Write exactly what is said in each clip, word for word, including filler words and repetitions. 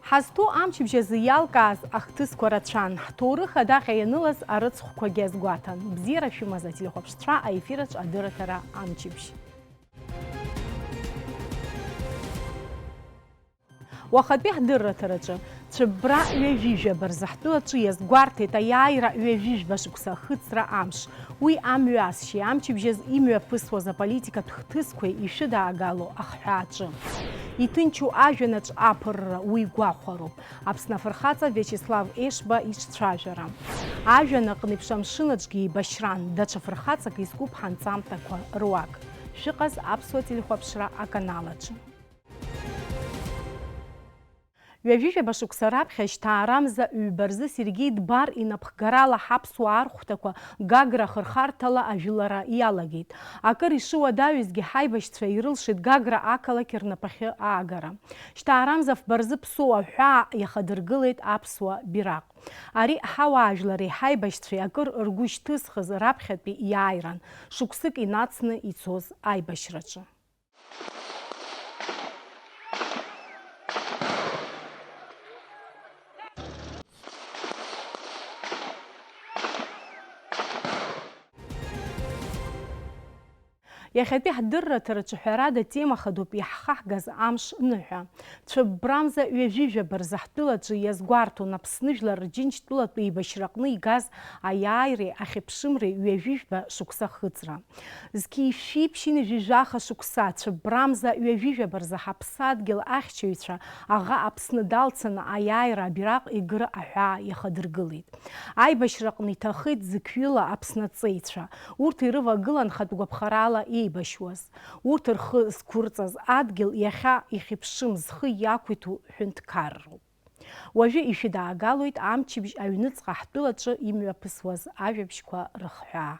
Ҳазҭоу амчыбжь азы иалкааз ахҭысқәа рацәан. Ҳҭоурых адаҟьа ианылаз арыцхәқәагьы азгәаҭан. Бзиара шәымаз, ателехәаԥшцәа, аефир аҿы адырраҭара амчыбжь. Уахатәи ҳдырраҭараҿы цәыббра ҩажәижәаба рзы ҳтәылаҿы иазгәарҭеит аиааира ҩажәижәба шықәса ахыҵра амш. Уи амҩасшьеи амчыбжьаз имҩаԥысуаз аполитикатә хҭысқәеи ишәыдаагало ахҳәааҿы. Иҭынчу ажәанаҿ аԥырра уи гәахәароуп. Аԥсны афырхаҵа Виачеслав Ешба иҿцәажәара. Ажәа наҟ-неиԥш амшын аҿгьы еибашьран, даҽа фырхаҵак изкуп ҳанҵамҭақәа руак. Шәыҟаз аԥсуа телехәаԥшра аканал аҿы. Ҩажәижәаба шықәса раԥхьа Шьҭаарамза ҩба рзы Сергеи Дбар инапхгарала ҳаԥсуаа рхәҭақәа Гагра ахырхарҭала ажәылара иалагеит. Акыр ишыуадаҩызгьы ҳаибашьцәа ирылшеит Гагра ақалақь рнапахьы аагара. Шьҭаарамза фба рзы Ԥсоу аҳәаа иахадыргылеит аԥсуа бираҟ. Ари ҳауаажәлари ҳаибашьцәеи акыр ргәы шьҭызхыз раԥхьатәи иааиран, шықәсык инацны ицоз аибашьраҿы. Иахьатәи ҳдырраҭараҿы ҳәарада тема хадоуп иаҳхаҳгаз амш ныҳәа. Цәыббрамза ҩажәижәаба рзы ҳтәылаҿы иазгәарҭон Аԥсны жәлар Рџьынџьтәылатә еибашьраҟны игаз аиааиреи ахьыԥшымреи ҩажәижәба шықәса хыҵра. Зқьи шәиԥшьини жәаха шықәса цәыббрамза ҩажәижәаба рзы ҳаԥсадгьыл ахьчаҩцәа аӷа Аԥсны далцаны аиааира абираҟ егыры аҳәаа иахадыргылеит. Аибашьраҟны иҭахеит зықьҩыла Аԥсны аҵеицәа. Урҭ ирывагылан хатә гәаԥхарала еибашьуаз. Урҭ рхы зқәырҵаз адгьыл иахьа ихьыԥшым, зхы иақәиҭу ҳәынҭқарроуп. Уажәы ишәыдаагалоит амчыбжь аҩныҵҟа ҳтәылаҿы имҩаԥысуаз ажәабжьқәа рыхҳәаа.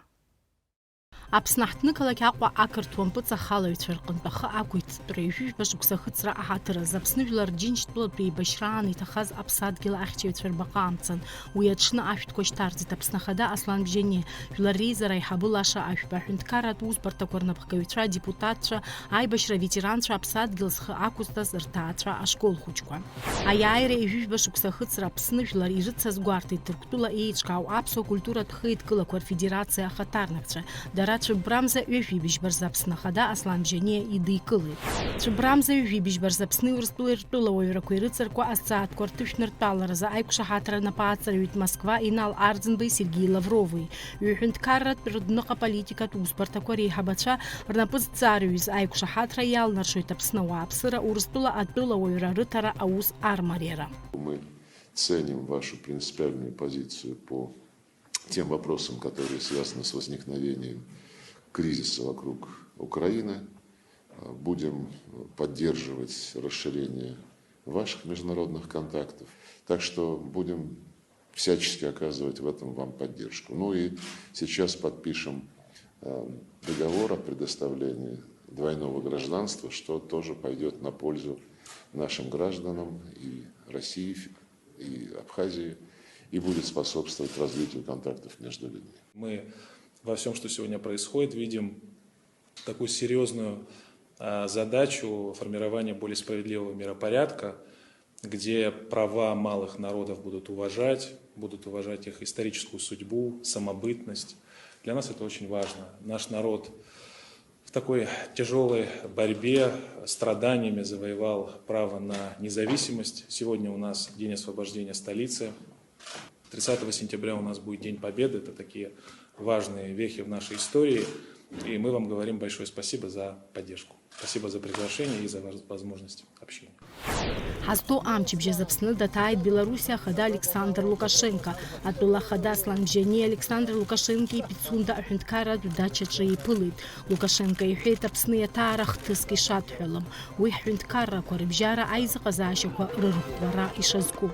Аԥсны аҳҭнықалақь Аҟәа ақырҭуа мпыҵахалаҩцәа рҟынтә ахы ақәиҭтәра ҩажәижәба шықәса ахыҵра аҳаҭыр азы Аԥсны Жәлар Рџьынџьтәылатә еибашьраан иҭахаз аԥсадгьыл ахьчаҩцәа рбаҟа амцан. Уи аҽны ашәҭқәа шьҭарҵеит Аԥсны Ахада Аслан Бжьаниа, Жәлар Реизара аиҳабы Лаша Ашәба, аҳәынҭқарратә усбарҭақәа рнапхгаҩцәа, адепутатцәа, аибашьра аветеранцәа, аԥсадгьыл зхы ақәызҵаз рҭаацәа, ашкол хәыҷқәа. Аиааира ҩажәижәба шықәса ахыҵра Аԥсны жәлар ирыцыз гәарҭеит Ҭырқәтәыла еиҿкаау аԥсуа культуратә хеидкылақәа рфедерациа ахаҭарнакцәа, дара цәыббрамза ҩажәи быжьба рзы Аԥсны Ахада Аслан Бжьаниа идикылеит. Цәыббрамза ҩажәи быжьба рзы Аԥсни Урыстәылеи ртәылауаҩрақәа ирыҵаркуа азҵаатәқәа рҭышәныртәаларазы аиқәшаҳаҭра напы ааҵарҩит Москва Инал Арӡынбеи Сергеи Лаврови. Ҩҳәынҭқарратә рыдәныҟа политикатә усбарҭақәа реиҳабацәа рнапы зҵарҩыз аиқәшаҳаҭра иалнаршоит Аԥсны ауааԥсыра, Урыстәыла атәылауаҩра рыҭара аус армариара. Мы ценим вашу принципиальную позицию по тем вопросам, которые связаны с возникновением кризиса вокруг Украины. Будем поддерживать расширение ваших международных контактов. Так что будем всячески оказывать в этом вам поддержку. Ну и сейчас подпишем, э, договор о предоставлении двойного гражданства, что тоже пойдёт на пользу нашим гражданам и России, и Абхазии, и будет способствовать развитию контактов между людьми. Мы во всём, что сегодня происходит, видим такую серьёзную, а, задачу формирования более справедливого миропорядка, где права малых народов будут уважать, будут уважать их историческую судьбу, самобытность. Для нас это очень важно. Наш народ в такой тяжёлой борьбе, страданиями завоевал право на независимость. Сегодня у нас День освобождения столицы. Тридцатого сентября у нас будет День Победы. Это такие важные вехи в нашей истории. И мы вам говорим большое спасибо за поддержку. Спасибо за приглашение и за воз-, возможность общения. Ҳазҭоу амчыбжь азы Аԥсны даҭааит Белоруссиа ахада Александр Лукашенко. Атәыла ахада Аслан Бжьаниа Александр Лукашенкои Пицунда аҳәынҭқарратә дачаҿы еиԥылеит. Лукашенко иҳәеит, Аԥсны иаҭаара хҭыск ишадҳәалам. Уи ҳҳәынҭқаррақәа рыбжьара аизыҟазаашьақәа рырӷәӷәара ишазку.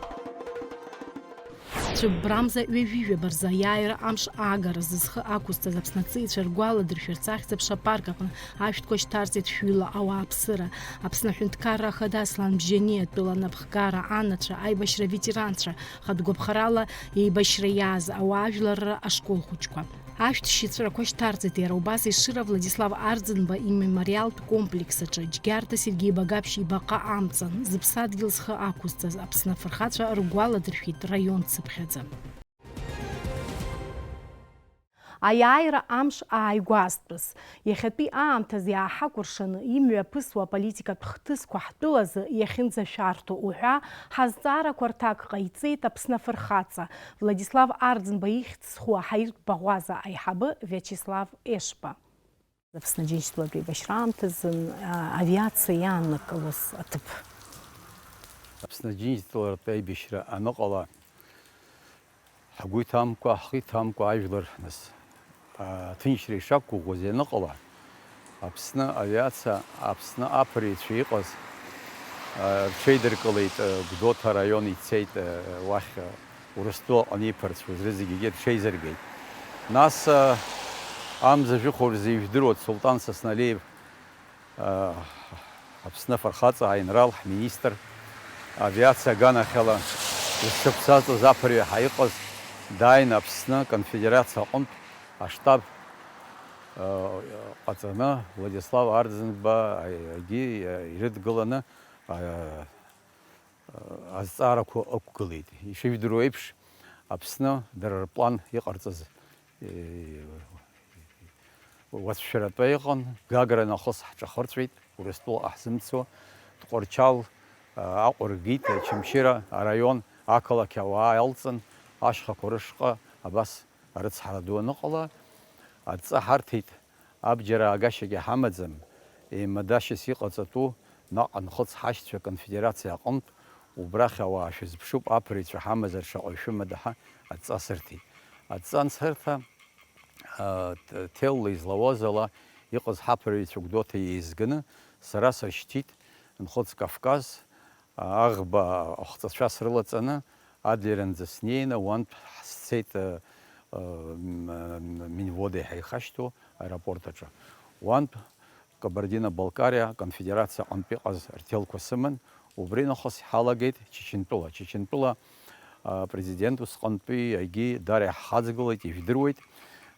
Цәыббрамза ҩажәижәаба рзы аиааира амш аагаразы зхы ақәызҵаз Аԥсны аҵеицәа ргәаладыршәарц ахьӡ-аԥша апарк аҟны ашәҭқәа шьҭарҵеит шәҩыла ауааԥсыра, Аԥсны аҳәынҭқарра ахада Аслан Бжьаниа, атәыла анапхгара анацәа, аибашьра аветеранцәа, хатә гәаԥхарала еибашьра иааз ауаажәларра ашкол хәыҷқәа. Ашәҭ шьыҵәрақәа шьҭарҵеит иара убас Ешыра Владислав Арӡынба имемориалтә комплекс аҿы, Џьгьарҭа Сергеи Багаԥшь ибаҟа амҵан, зыԥсадгьыл зхы ақәызҵаз Аԥсны афырхацәа ргәаладыршәеит раион цыԥхьаӡа. Аиааира амш ааигәазтәыз, иахьатәи аамҭазы иааҳакәыршаны имҩаԥысуа аполитикатә хҭысқәа ҳтәылазы иахьынӡашәарҭоу уҳәа, ҳазҵаарақәа рҭак ҟаиҵеит Аԥсны афырхаҵа, Владислав Арӡынба ихьӡ зху аҳаиртә баӷәаза аиҳабы Виачеслав Ешба. Аԥсны Аџьынџьтәылатә еибашьра аамҭазын, а, авиациа иааннакылоз аҭыԥ. Аԥсны Аџьынџьтәылатә аибашьра аныҟала, ҳгәы иҭамкәа, ҳхы иҭамкәа ажәлар, нас, аҭынчра ишақәгәыӷуаз ианыҟала, Аԥсны авиациа, Аԥсны аԥырҩцәа иҟаз, а, рҽеидыркылеит, а, Гәдоуҭа араион ицеит, а, уахь, а, Урыстәыла аҟны иԥырцәоз рызегьы рҽеизыргеит. Нас, а, амза жәохә рзы ижәдыруа Султан Сасналиев, а, Аԥсны афырхаҵа, аинрал, ҳминистр, авиациа аганахьала зҽыԥсазтәыз аԥырҩы ҳәа иҟаз, дааин Аԥсны Конфедерациа аҟынтә аштаб, а, ҟаҵаны, Владислав Арӡынба, а, егьи, а, ирыдгыланы, а, азҵаарақәа ықәгылеит. Ишыжәдыруа еиԥш, Аԥсны дара рплан иҟарҵаз, е, уацәшәаратәа иҟан, Гагра нахыс ҳҿахырҵәеит, Урыстәыла ҳзымцо, Тҟәарчал, а, Аҟәа ргеит, Очамчыра араион ақалақь ауаа иалҵын, ашьхақәа рышҟа абас арыцҳара ду аныҟала, адҵа ҳарҭеит, абџьар аагашьагьы ҳамаӡам, еимадашьас иҟаҵатәу, наҟ анхыҵ ҳашьцәа аконфедерациа аҟынтә, убрахь ауаа шәызԥшуп, аԥырҩцәа ҳамазар шаҟаҩ шәымада ҳәа адҵа сырҭеит. Адҵа ансырҭа, а, т-, ҭелла излауаз ала иҟаз ҳаԥырҩцәа Гәдоуҭа еизганы, сара сышьҭит, Нхыҵ Кавказ, а, аӷба ахҵацәа срылаҵаны, Адлеранӡа снеины, уантә ҳцеит, а, а, м-, м-, Минводи ҳәа ихашьҭоу аеропорт аҿы. Уантә Кабардино-Балкариа аконфедерациа аҟынтә иҟаз рҭелқәа сыман, убри нахыс иҳалагеит Чечентәыла. Чечентәыла, а, апрезидент усҟантәи егьи дара иаҳхаҵгылеит, ижәдыруеит.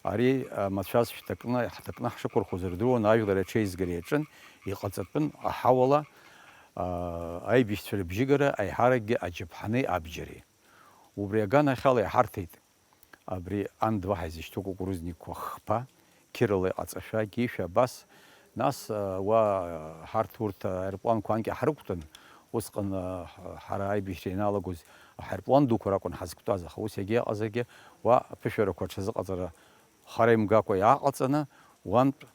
Ари, а, мацәаз шәҭакны, ҳҭакны ҳшықәырхоз рдыруан, ажәлар аҽеизгара иаҿын, иҟаҵатәын аҳауала, а, аибашьцәа рыбжьыгара аиҳаракгьы аџьаԥҳани абџьари. Убри аганахьала иҳарҭеит. Абри Ан два ҳәа изышьҭоу кукурузникқәа хԥа, Кирилла иҟаҵашәа, Гишәа, абас. Нас, а, уа, а, ҳарҭ урҭ аерпланқәа анкьа ҳрықәтәан, усҟан, а, ҳ-, ҳара аибашьра ианалагоз аҳаирплан дуқәа ракәын ҳазқәтәаз, аха ус иагьа иҟазаргьы, уа аԥышәарақәа аҽазыҟаҵара хара имгакәа иааҟаҵаны, уантә,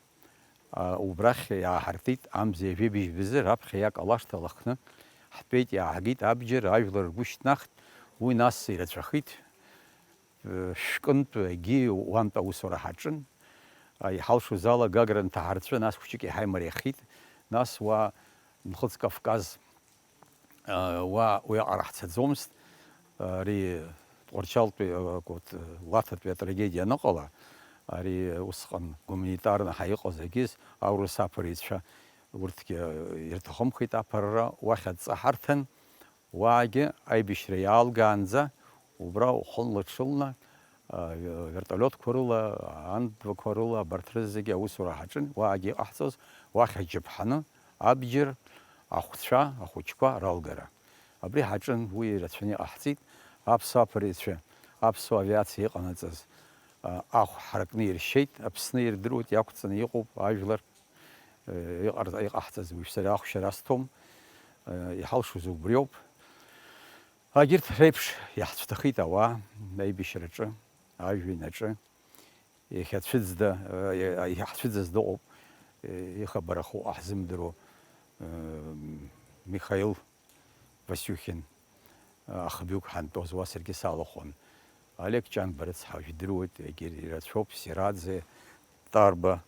а, убрахь иааҳартит, амза ҩажәи быжьба рзы раԥхьа иакалашҭа лыхны ҳтәеит, иаагеит абџьар, ажәлар ргәы шьҭнахт, уи нас ирацәахеит. Шәкынтә егьи уантә аусура ҳаҿын. Иҳалшоз ала Гагра нҭаҳарцәы, нас хәыҷык иҳаимариахеит. Нас уа Нхыҵ Кавказ, уа уиаҟара ҳцаӡомызт. Ари Тҟәарчалтәи, Лаҭатәи атрагедиа аныҟала, ари усҟан гуманитарно ҳәа иҟаз егьыс аурыс аԥырҩцәа, урҭгьы ирҭахымхеит аԥырра, уахь адҵа ҳарҭан. Уаагьы аибашьра иаалгаанӡа убра ухынла-ҽынла, а, вертолиотқәа рыла, андвақәа рыла, абарҭ рызегьы аусура ҳаҿын, уаагьы иҟаҳҵоз, уахь аџьаԥҳаны абџьар, ахәцәа, ахәыҷқәа ралгара. Абри ҳаҿын, уи ирацәаны иҟаҳҵеит, аԥсуа аԥырҩцәа, аԥсуа авиациа иҟанаҵаз, а, ахә ҳаракны иршьеит, Аԥсны ирдыруеит, иақәҵаны иҟоуп ажәлар, э, иҟар-, иҟаҳҵаз уажә сара ахәшьара асҭом, э, иҳалшоз убриоуп. Агьырҭ реиԥш иаҳцәҭахеит ауаа аибашьраҿы, ажәҩанаҿы. Иахьацәыӡда, иаҳцәыӡыз дыҟоуп, ихабарахо ҳзымдыруа, Михаил Васиухин, ахыбҩуқәа ҳантәоз уа саргьы салахәын. Олег Ҷанба рыцҳа, жәдыруеит, егьырҭ ирацәоуп, Сираӡе, Тарба,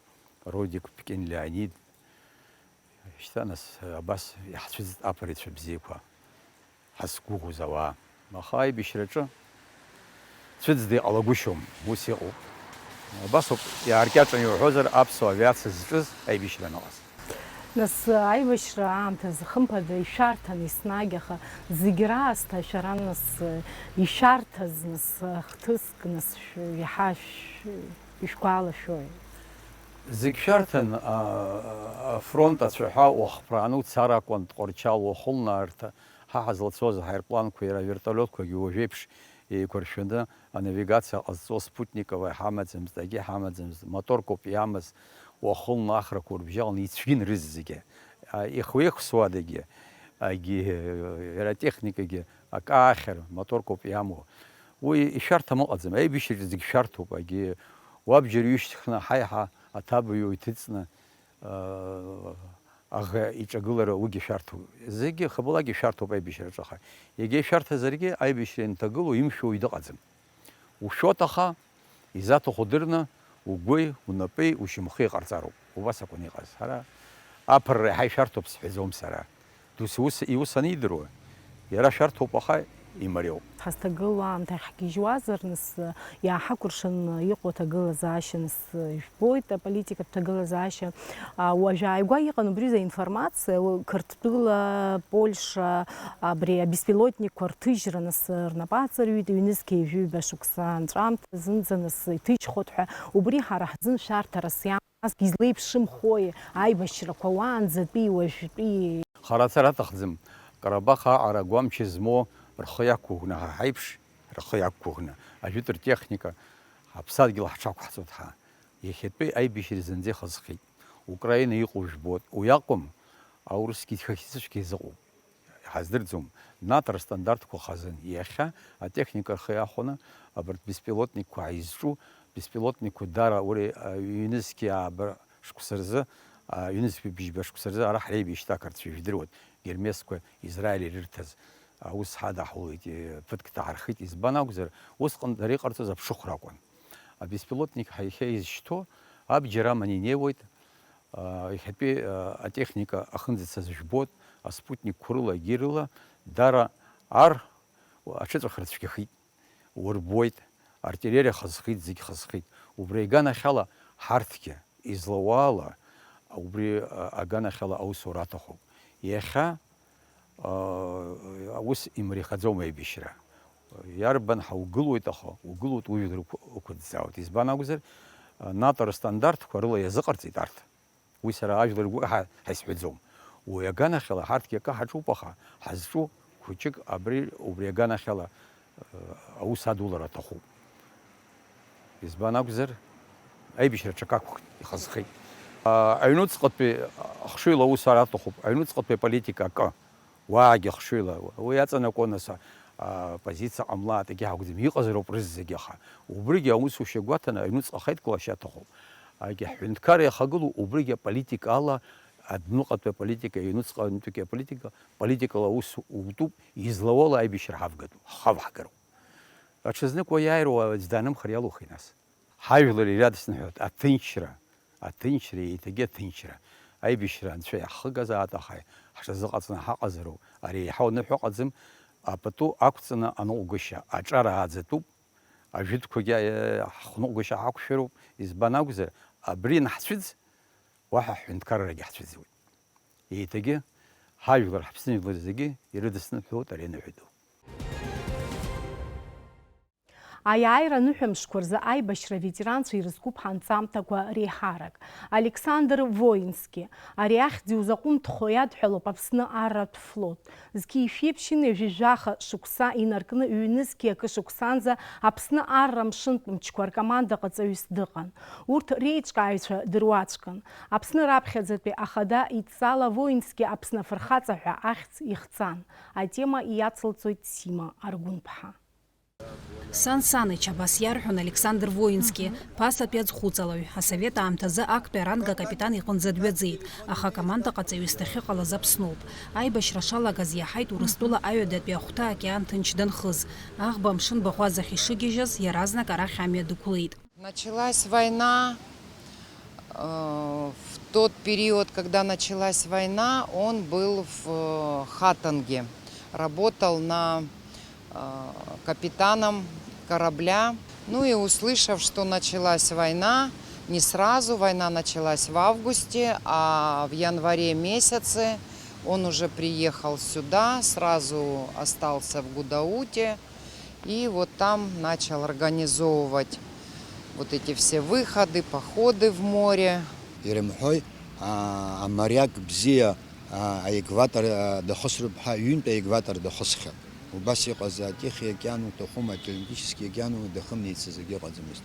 Рудик, Ԥкьын Леонид. Шьҭа нас абас иаҳцәыӡт аԥырҩцәа бзиақәа, ҳазқәгәыӷуаз ауаа. Аха аибашьраҿы цәыӡда иҟалагәышьом, ус иҟоуп. Абас ауп, иааркьаҿны иуҳәозар, аԥсуа авиациа зҿыз аибашьра аныҟаз. Нас аибашьра аамҭазы, хымԥада, ишәарҭан еснагь, аха зегь раасҭа шәара, нас, ишәарҭаз, нас, хҭыск, нас, шә-, иаҳа шә-, Ишәгәалашәои? Зегь шәарҭан, а, афронт ацәаҳәа уахԥрааны уцар акәын, Тҟәарчал уахылнаарҭа, ҳа ҳазлацоз аҳаирпланқәа, иара авертолиотқәагьы уажәеиԥш еиқәыршәаны, анавигациа ҟазҵо спутниковаҩ ҳамаӡамызт, акгьы ҳамаӡамызт, моторкоуп иамаз, уахылнаахрақәа урыбжьаланы ицәгьан рызегьы. А, ихуеихсуадагьы, агьи, иара атехникагьы акы аахьыр, моторкоуп иамоу. Уи ишәарҭам ыҟаӡам, аибашьраҿы зегь шәарҭоуп, агьи уабџьар ҩышьҭхны ҳаиҳа аҭабаҩы иҭыҵны, аа, аӷа иҿагылара уигьы шәарҭоуп. Зегьы хабалакгьы шәарҭоуп аибашьраҿы, аха егьа ишәарҭазаргьы, аибашьра ианҭагылоу имшәо уаҩ дыҟаӡам. Ушәоит, аха изаҭаху дырны угәи, унапи, ушьамхи иҟарҵароуп. Убас акәын иҟаз. Ҳара аԥырра иаҳа ишәарҭоуп сҳәаӡом сара. Досу ус, иус анидыруа, иара шәарҭоуп, аха имариоуп. Ҳазҭагылоу аамҭахь ҳгьежьуазар, нас, иааҳакәыршан иҟоу аҭагылазаашьа, нас, ижәбоит аполитикатә ҭагылазаашьа. А, уажә ааигәа иҟан убри аинформациа, Қырҭтәыла, Польша, абри абеспилотникқәа рҭыжьра, нас, рнапы аҵарҩит, ҩнызқьи ҩажәи ҩба шықәса анҵәамҭа зынӡа, нас, иҭыжьхоит ҳәа, убри ҳара ҳзын шәарҭарас иамоу. Насгьы излеиԥшымхои аибашьрақәа уаанӡатәи уажәтәи? Хара ацара аҭахӡам. Карабах аҟара гәамч змоу рхы иақәгәыӷны, ҳа ҳаиԥш рхы иақәгәыӷны, ажәытә ртехника ҳаԥсадгьыл ҳҽақәҳҵоит ҳа. Иахьатәи аибашьра зынӡа ихазхеит. Украина иҟоу жәбоит. Уи акәым, аурысгьы хыхьӡышәгьы изыҟоуп. Ҳаздырӡом, НАТО рстандартқәа хазын. Иахьа атехника рхы иахәаны абарҭ беспилотникқәа ааизҿу, беспилотникқәа дара ури, а, ҩнызқьи ааба шықәса рзы, а, ҩнызқьи бжьба шықәса рзы ара ҳреибашьҭақәарцәа ижәдыруеит, Гермесқәа Израиль ирырҭаз, аус ҳадаҳулеит, е, ԥыҭк даҳархеит, избан акәзар, усҟан дара иҟарҵоз аԥшыхәра акәын. Абеспилотник ҳа иахьа изышьҭоу абџьар аманы инеиуеит, аа, иахьатәи, аа, атехника ахьынӡацаз жәбоит, аспутникқәа рыла, егьи рыла, дара ар аҽыҵәахра цәгьахеит, урбоит, артиллериа хазхеит, зегь хазхеит. Убри аганахьала ҳарҭгьы, излауала, убри, а, аганахьала аусура аҭахуп. Иахьа, аа, ус имариахаӡом аибашьра. Иарбан ҳаугылоит, аха угылоит, ужәлар уқә-, уқәыӡӡаауеит. Избан акәзар, а, НАТО рстандартқәа рыла иазыҟарҵеит арҭ. Уи сара ажәлар ргәы ҳа-, ҳаисҳәаӡом. Уи аганахьала ҳарҭгьы акы ҳаҿуп, аха ҳазҿу хәыҷык абри, убри аганахьала, э, аус адулара аҭахуп. Избан акәзар, аибашьра аҽакақәхт, ихазхеит. А, аҩнуҵҟатәи ахшыҩла аусура аҭахуп, аҩнуҵҟатәи аполитика акы. Уаагьы ахшыҩла, уи аҵанакуа нас, а, позициа ҟамлааит, егьи ҳакәӡам, иҟазароуп рызегьы, аха убригьы аусушьа гәаҭаны аҩнуҵҟа ахеидкылашьа аҭахуп. Егьи ҳҳәынҭқарра иахагылоу убригьы аполитика ала, адәныҟатәи аполитика, аҩнуҵҟантәи аполитика, политикала аус утәуп, излауала аибашьра ҳавгатәуп, ҳхавҳгароуп. Аҽазнык уа иааируа аӡә даанымхар иалухи нас? Ҳажәлар ирадысныҳәоит аҭынчра, аҭынчра, еиҭагьы аҭынчра. Аибашьра анцәа иаҳхыгазаат, аха ҳҽазыҟаҵаны ҳаҟазароуп. Ари еиҳау аныҳәа ыҟаӡам, апату ақәҵаны аныҟәгашьа аҿар ааӡатәуп, ажәытәқәагьы, э, ҳныҟәгашьа ҳақәшәароуп, избан акәзар, абри анҳцәыӡ, уаҳа ҳҳәынҭқаррагьы ҳцәыӡуеит. Еиҭагьы ҳажәлар, ҳԥсыжәлар зегьы ирыдысныҳәалоит ари аныҳәа ду. Аиааира аныҳәамшқәа рзы аибашьра аветеранцәа ирызкуп ҳанҵамҭақәа реиҳарак, Александр Воински. Ари ахьӡ иузаҟәымҭхо иадҳәалоуп Аԥсны арратә флот. Зқьи жәшәи ԥшьынҩажәи жәаха шықәса инаркны ҩнызқьи акы шықәсанӡа Аԥсны арра мшынтә мчқәа ркомандаҟаҵаҩыс дыҟан. Урҭ реиҿкааҩцәа дыруаӡәкын. Аԥсны раԥхьаӡатәи ахада идҵала Воински Аԥсны афырхаҵа ҳәа ахьӡ ихҵан. Атема иацылҵоит Сима Аргәынԥҳа. Сан Саныч, абас иарҳәон Александр Воински, ԥасатәи аӡхәыҵалаҩ, асовет аамҭазы актәи аранг акапитан иҟынӡа дҩаӡеит, аха акомандаҟаҵаҩыс дахьыҟалаз Аԥсноуп. Аибашьра шалагаз иаҳаит Урыстәыла аҩадатәи ахәҭа океан ҭынч данхыз. Аӷба амшын баӷәазахь ишыгьежьыз, иаразнак арахь амҩа дықәлеит. Началась война. Э, в тот период, когда началась война, он был в, э, Хатанге, работал на, э, капитаном корабля. Ну и услышав, что началась война, не сразу, война началась в августе, а в январе месяце он уже приехал сюда, сразу остался в Гудауте. И вот там начал организовывать Вот эти все выходы, походы в море. Ирымҳәои, а, амариак бзиа, а, аекватор, а, дахысроуп ҳәа, ҩынтә аекватор дахысхьан. Убас иҟаз, а, Тихий океан уҭахума, Атлантический океан уҭахым, неицызгьы ыҟаӡамызт.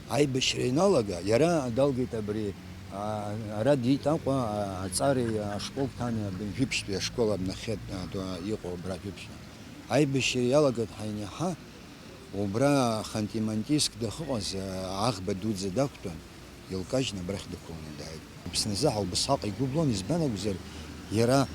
Аибашьра иналага, иара далгеит абри, а, ара диит Аҟәа, а, аҵареи ашкол ҭан, абри жәиԥшьтәи ашкол абнахьы, а, иҟоу абра жәиԥшьтәи. Аибашьра иалагеит ҳаиниаҳа, убра Ханти-Мансийск дахыҟаз, а, аӷба дуӡӡа дақәтәан, илкажьны абрахь дықәланы дааит. Аԥсназы ҳалбысхаҟ игәы блон, избан акәзар, иара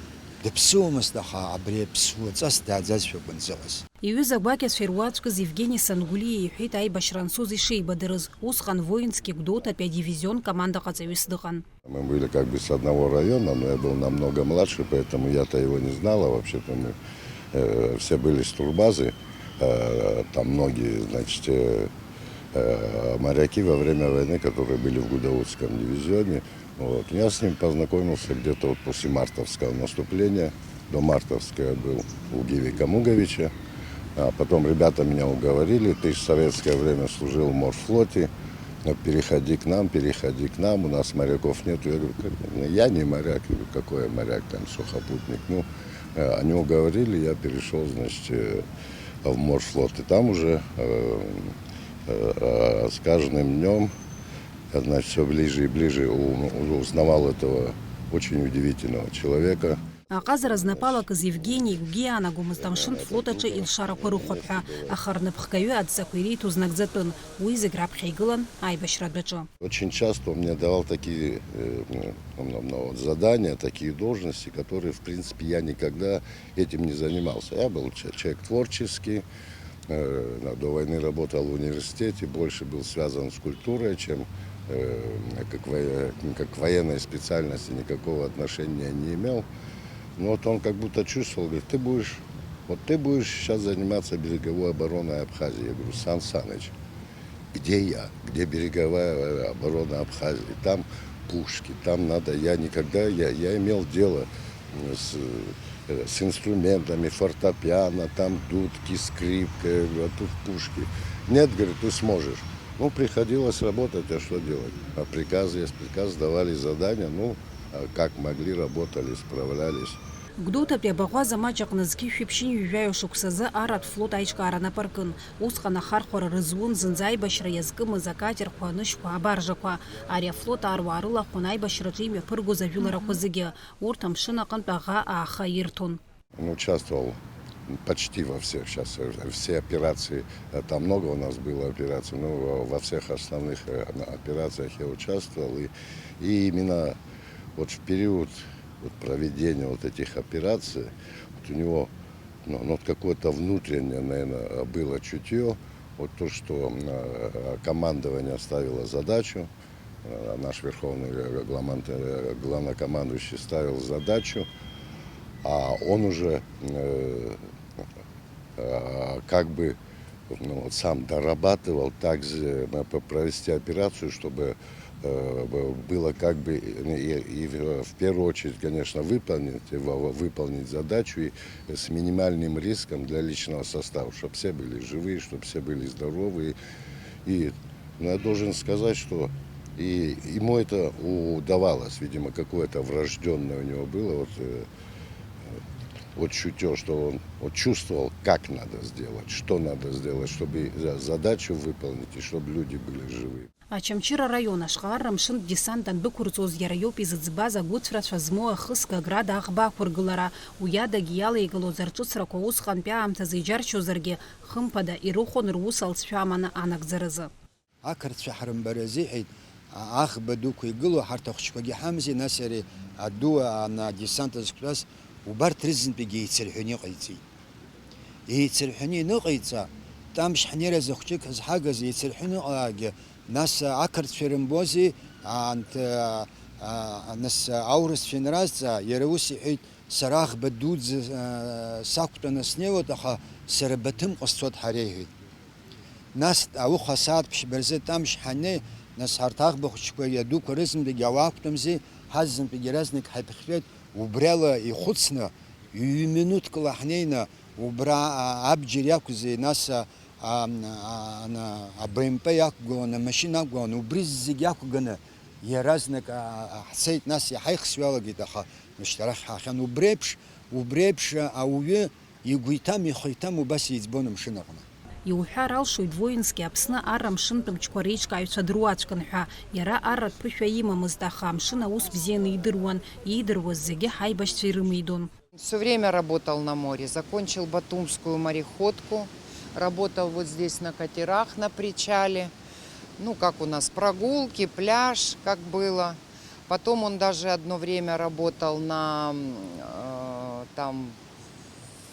дыԥсуамызт, аха абри аԥсуа ҵас дааӡазшәа акәын дзыҟаз. Иҩыза гәакьацәа ируаӡәкыз Евгени Сангулиа иҳәеит аибашьра ансуз ишеибадырыз, усҟан Воински Гәдоуҭатәи адивизион командаҟаҵаҩыс дыҟан. Мы были как бы с одного района, но я был намного младше, поэтому я-то его не знала. Вообще-то мы, э, все были с турбазы, э, там многие, значит, э, э, моряки во время войны, которые были в Гудаутском дивизионе. Вот. Я с ним познакомился где-то вот после мартовского наступления. До мартовского был у Гиви Камуговича. А потом ребята меня уговорили: «Ты ж в советское время служил в морфлоте, э, переходи к нам, переходи к нам, у нас моряков нету». Я говорю: «Как? Ну, я не моряк». Я говорю: «Какой я моряк, там, сухопутник?» Ну, э, они уговорили, я перешёл, значит, э, в морфлот. И там уже, э, э, э, с каждым днём, э, значит, всё ближе и ближе у-, у-, узнавал этого очень удивительного человека. Аҟазара знапы алакыз Евгени игәгьы иаанагомызт амшын флот аҿы илшарақәа рыхәап ҳәа, аха рнапхгаҩы адҵақәа ириҭоз нагӡатәын, уи зегь раԥхьа игылан аибашьра адәаҿы. Очень часто он мне давал такие, э, ну, ну, ну, вот задания, такие должности, которые, в принципе, я никогда этим не занимался. Я был че-, человек творческий, э, на-, до войны работал в университете, больше был связан с культурой, чем, э, как вое-, как к военной специальности никакого отношения не имел. Но вот он как будто чувствовал, говорит: «Ты будешь, вот ты будешь сейчас заниматься береговой обороной Абхазии». Я говорю: «Сан Саныч, где я? Где береговая, э, оборона Абхазии? Там пушки, там надо». Я никогда, я, я имел дело, м, с, э, с инструментами, фортепиано, там дудки, скрипка, я говорю: «А тут пушки». «Нет, говорит, ты сможешь». Ну, приходилось работать, а что делать? А приказ есть приказ, давали задания, ну, а как могли, работали, справлялись. Гәдоуҭатәи абаӷәаза маҷ аҟны зқьи жәшәи ԥшьынҩажәи жәаҩа шықәсазы Арратә флот аиҿкаара нап аркын. Усҟан ахархәара рызун зынӡа аибашьра иазкымыз акатерқәа, анышьқәа, абаржақәа. Ари афлот аруаа рылахәын аибашьраҿы имҩаԥыргоз ажәыларақәа зегьы. Урҭ амшын аҟынтә аӷа ааха ирҭон. Он участвовал почти во всех, сейчас, э, все операции, э, там много у нас было операций, но во, во всех основных, э, на-, операциях я участвовал, и, и именно вот в период вот проведения вот этих операций, вот у него, ну, ну, вот какое-то внутреннее, наверное, было чутье, вот то, что, э, командование ставило задачу, э, наш верховный, э, главман-, э, главнокомандующий ставил задачу, а он уже, э, э, как бы, ну, вот сам дорабатывал так же, э, п-, провести операцию, чтобы, э, б-, было как бы, э, и, и в, в первую очередь, конечно, выполнить, во-, во-, выполнить задачу и с минимальным риском для личного состава, чтобы все были живы, чтобы все были здоровы. И, ну, я должен сказать, что и ему это удавалось, видимо, какое-то врождённое у него было, вот, э, вот чутьё, что он вот чувствовал, как надо сделать, что надо сделать, чтобы и за-, задачу выполнить, и чтобы люди были живы. Очамчыра араион ашҟа арра мшынтә десант андәықәырҵоз иара иоуп изыӡбаз агәыцәрацәа змоу ахысга Град аӷба ақәыргылара. Уи адагьы иалеигалоз арҿыцрақәа усҟантәи аамҭазы иџьаршьозаргьы, хымԥада, ирыхәон рус алҵшәа аманы анагӡаразы. Ақырҭцәа ҳрымбаразы, иҳәеит, а-, аӷба дуқәа игылоу ҳарҭ ахәыҷқәагьы ҳамзи, нас ари аду, ана, адесант зықәтәаз, убарҭ рызынтәигьы еицырҳәаны иҟаиҵеит. Еицырҳәаны ианыҟаиҵа, Тамшь ҳнеиразы хәҷык зҳагаз еицырҳәаны ыҟалаагьы, нас ақырҭцәа ирымбози, анҭ, а, а, нас аурысцәа ианразҵаа, иара ус иҳәеит: «Сара аӷба дуӡӡа, а, сақәтәаны снеиуеит, аха сара Баҭымҟа сцоит ҳара», иҳәеит. Нас ауха асааҭ ԥшьба рзы Тамшь ҳаннеи, нас ҳарҭ аӷба хәыҷқәа иадуқәа рызынтәыгьы ауаа ақәтәамзи, ҳазынтәыгьы иаразнак ҳаиԥхьшәеит, убриала ихәыцны, ҩ-минуҭкла ҳнеины, убра, а, абџьар иақәзи, нас, а, А, а, ана, аб м п иақәгылан, амашьына ақәгылан, убри зегь ақәганы иаразнак, а, а, ҳцеит, нас иҳаихсуа иалагеит, аха мышьҭарахь ҳаахьан. Убри еиԥш, убри еиԥш ауаҩы игәы иҭам, ихы иҭам убас иӡбон амшын аҟны. Иуҳәар алшоит, Воински Аԥсны ар амшынтә мчқәа реиҿкааҩцәа дыруаӡәкын ҳәа. Иара арратә ԥышәа имамызт, аха амшын аус бзианы идыруан, иидыруаз зегьы ҳаибашьцәа ирымидон. Всё время работал на море, закончил Батумскую мореходку, работал вот здесь на катерах, на причале. Ну, как у нас, прогулки, пляж, как было. Потом он даже одно время работал на, м, э, там,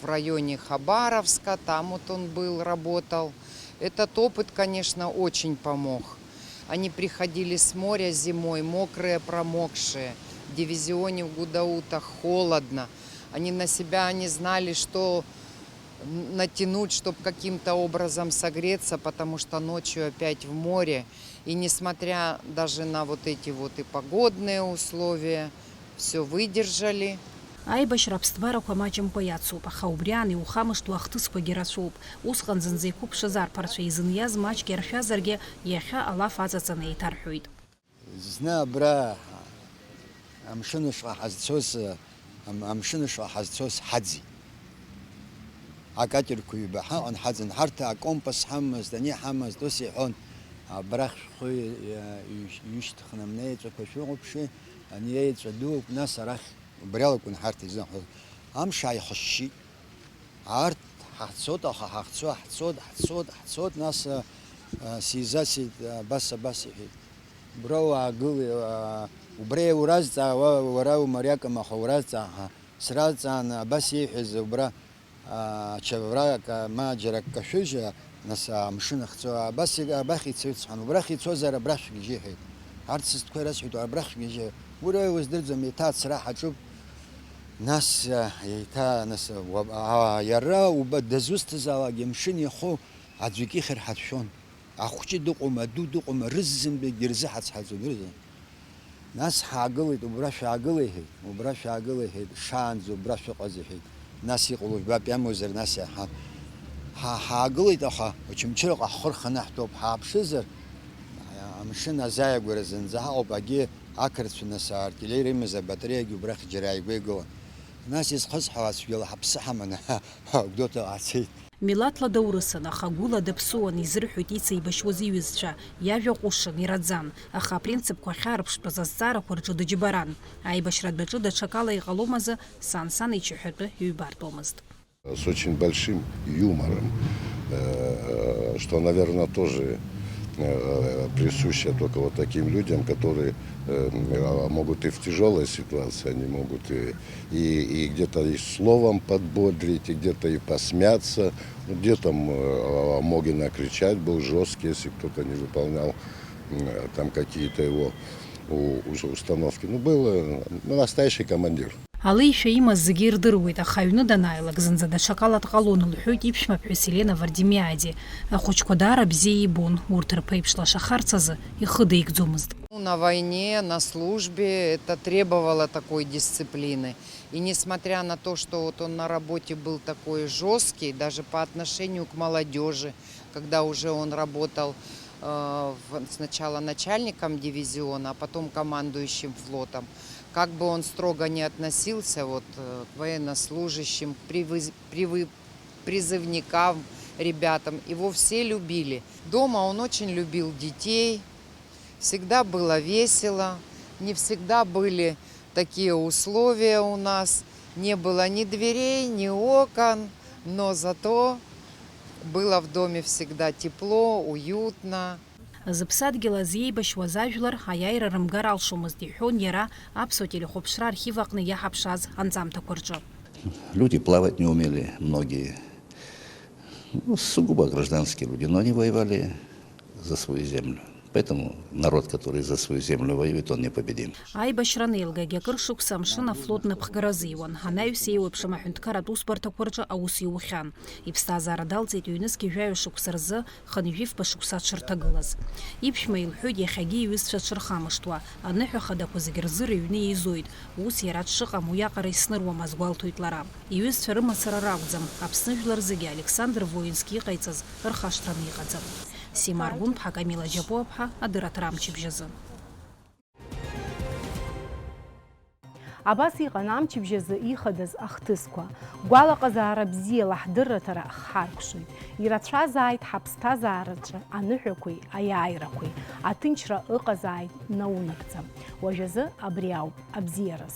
в районе Хабаровска, там вот он был, работал. Этот опыт, конечно, очень помог. Они приходили с моря зимой, мокрые, промокшие, в дивизионе в Гудаутах холодно. Они на себя не знали, что н-, натянуть, чтоб каким-то образом согреться, потому что ночью опять в море. И несмотря даже на вот эти вот и погодные условия, всё выдержали. Аибашьра аԥсҭбарақәа маҷымкәа иацуп, аха убри аан иухамышҭуа ахҭысқәагьы рацәоуп. Усҟан зынӡа иқәыԥшыз арԥарцәа изыниаз маҷк иаршәазаргьы, иахьа алаф аҵаҵаны еиҭарҳәоит. Зны абра амшын ашҟа ҳазцоз, ам-, амшын ашҟа ҳазцоз ҳаӡит. Акатерқәа ҩба ҳаҟан ҳаӡын. Ҳарҭ акомпас ҳамамызт, ани ҳамамызт, ус иҳәон, абрахь шәхы, э, ҩышь-, ҩышьҭыхны амнеиҵәақәа шәыҟәыԥши, ани еиҵәа дук, нас арахь, убри алакәын ҳарҭ изынаҳәоз. Амш ааихышьшьит. Арҭ ҳахьцот, аха ҳахьцо, ҳцот, ҳцот, ҳцот, нас, а, а, сизасит, а, абас, абас иҳәеит. Убра уаагыл, а, убра уразҵаа, уа, уара умариакым, аха уразҵаа, ҳа сразҵааны, абас ииҳәаз убра, а, ачабра ка-, ма џьара акы кашәыжьа, нас, а, амшын ахьцо, абас и-, абахь ицоит сҳәан, убрахь ицозар абрахь шәгьежьы иҳәеит. Арҭ сыстқәа ирасҳәеит, абрахь шәгьежьы. Уара иуздырӡом, еиҭа ацра ҳаҿуп. Нас, а, еиҭа, нас, уа-, а, иара уба-, дызусҭазаалак амшын иахоу аӡәы икьыхьыр ҳацәшәон. Ахәҷы дыҟоума, аду дыҟоума, рызынтәык ирзыҳацҳаӡон, рызын. Нас ҳаагылеит, убра шәаагыла иҳәеит, убра шәаагыла иҳәеит, шаанӡа убра шәыҟаз иҳәеит. Нас иҟало жәбап, иамоузар, нас иаҳа. Ҳа-, ҳаагылеит, аха Очамчыраҟа ҳхы рханы ҳтәоуп, ҳааԥшызар, амшын азааигәара зынӡа ҳаҟоуп, агьи ақырҭцәа нас аартиллериа имаз абатареиагьы убрахь џьара ааигәа игылан. Нас изхысҳәаауа цәгьала ҳаԥсы ҳаманы Гәдоуҭаҟа ҳцеит. Милаҭла даурысын, аха гәыла даԥсуан, изырҳәоит ицеибашьуаз иҩызцәа, иажәа ҟәышын, ираӡан, аха апринципқәа ахьаарԥштәыз азҵаарақәа рҿы дыџьбаран. Аибашьра адәаҿы даҽакала иҟаломазы, сан-сан ичаҳәатәы ҩбартәомызт. С очень большим юмором, э, что, наверное, тоже, э, присуще только вот таким людям, которые, э, могут и в тяжёлой ситуации, они могут и, и, и где-то и словом подбодрить, и где-то и посмяться, ну, где-то, м, э, мог и накричать, был жёсткий, если кто-то не выполнял, м, там какие-то его у-, ус-, установки. Ну, был, э, ну, настоящий командир. Алеишәа имаз зегьы ирдыруеит, аха аҩны данааилак зынӡа даҽакала дҟалон, лҳәоит иԥшәмаԥҳәыс Елена Вардимиади. Ахәыҷқәа даара бзиа ибон, урҭ рԥеиԥш лашахарц азы ихы деигӡомызт. Ну, на войне, на службе это требовало такой дисциплины. И несмотря на то, что вот он на работе был такой жёсткий, даже по отношению к молодёжи, когда уже он работал, э, в-, сначала начальником дивизиона, а потом командующим флотом. Как бы он строго не относился вот, э, к военнослужащим, к привыз-, привы-, призывникам, ребятам, его все любили. Дома он очень любил детей, всегда было весело, не всегда были такие условия у нас, не было ни дверей, ни окон, но зато было в доме всегда тепло, уютно. Зыԥсадгьыл азы еибашьуаз ажәлар аиааира рымгар алшомызт, иҳәон иара аԥсуа телехәаԥшра архив аҟны иаҳаԥшааз анҵамҭақәа рҿы. Люди плавать не умели, многие. Ну, сугубо гражданские люди, но они воевали за свою землю. Поэтому народ, который за свою землю воюет, он непобедим. Аибашьра анеилгагь акыр шықәса амшын афлот напхгара азиуан. Анаҩс еиуеиԥшым аҳәынҭқарратә усбарҭақәа рҿы аус иухьан. Иԥсҭазаара далҵит ҩнызқьи жәаҩа шықәса рзы хынҩажәи фба шықәса дшырҭагылаз. Иԥшәма илҳәоит иахьагьы иҩызцәа дшырхамышҭуа, аныҳәа хадақәа зегьы рзы рыҩны еизоит, ус иара дшыҟам уиаҟара иснырмам азгәалҭоит лара. Иҩызцәа рымацара ракәӡам, Аԥсны жәлар зегьы Александр Воински иҟаиҵаз рхашҭраны иҟаӡам. Сима Аргәынԥҳа, Камила Џьапуаԥҳа, адырраҭара амчыбжь азы. Абас иҟан амчыбжь азы ихадаз ахҭысқәа. Гәалаҟазаара бзиала ҳдырраҭара хҳаркәшоит. Ирацәазааит ҳаԥсҭазаараҿы аныҳәақәеи аиааирақәеи. Аҭынчра ыҟазааит наунагӡа. Уажәазы абри ауп абзиараз.